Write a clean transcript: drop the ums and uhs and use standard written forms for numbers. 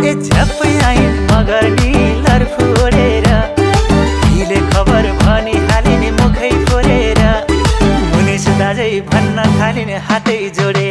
ए झ्याप्पै आइन् मगर्नी लरफोडेर हिले खबर भनी हालिने मुखै फोरेर मुनिस दाजै भन्न थालिने हातै जोडे